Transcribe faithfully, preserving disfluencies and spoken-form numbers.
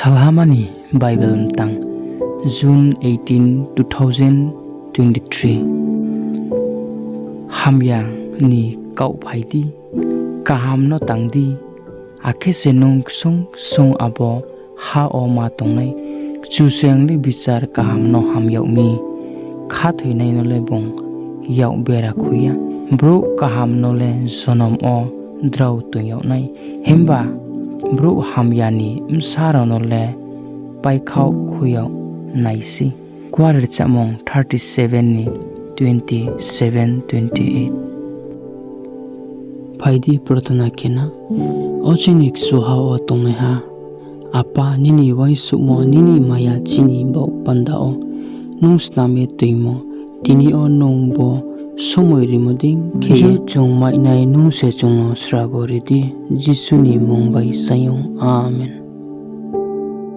Salhama ni Bible mtang, June eighteen, two thousand twenty-three. Hamya ni kaoh phai di, kaham no tang di, akhe se nung ksung ksung abo ha wo ma tongnai. Kchusoyang le bichar kaham no ham yag mi, khathoinai no le bung yak bera khui ya. Brouh kaham no le jonom wo drao toing yag nai, himba brouh hamya ni bsa rao no le paikhaoh khui yag nai sei. Kuarirchamung thirty-seven ni twenty-seven, twenty-eight. Phai di, prarthana khe na. O chini kchuha wo tongnaiha Apa, nini uaingsouhmo, nini maya chini baoh panda wo nung snam ye toingmo, tini yo nung bo somoi rimo dei khe chung mainai nung se chung no srabo ri di. Jisu ni mmung bai saing ou. Amen.